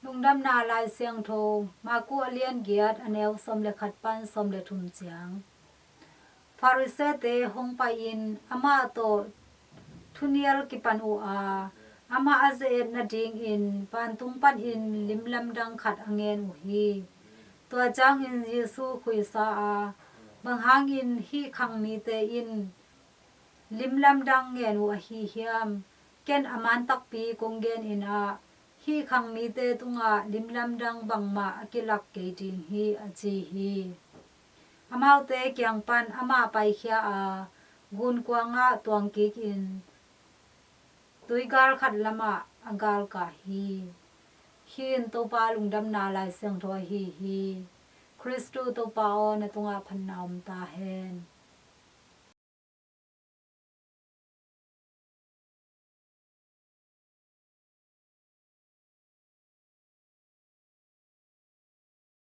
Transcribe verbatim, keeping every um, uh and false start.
Lungdamna Lai Siangtho, Marku a lian giat, a neu sawm le khat pan sawm le thum ciang. Farisee-te hong pai-in amah tawh thunial kipan uh a, amah a ze-et nadingin vantung panin lim lamdang khat a ngen uh hi. Tua ciangin Jesu khuisa a, "Bang hangin hih khang mite in lim lamdang ngen uh ahi hiam? Ken a man takpi kong genin ah, hih khang mite tungah lim lamdang bangmah a kilak kei ding hi," a ci hi. Amaute kiang pan amah paikhia a, gunkuang ah tuang kikin tuigal khat lamah a galkah hi. Hih in Topa Lungdamna Lai Siangtho ahi hi. Khristu Topa aw, na tungah phatna om ta hen.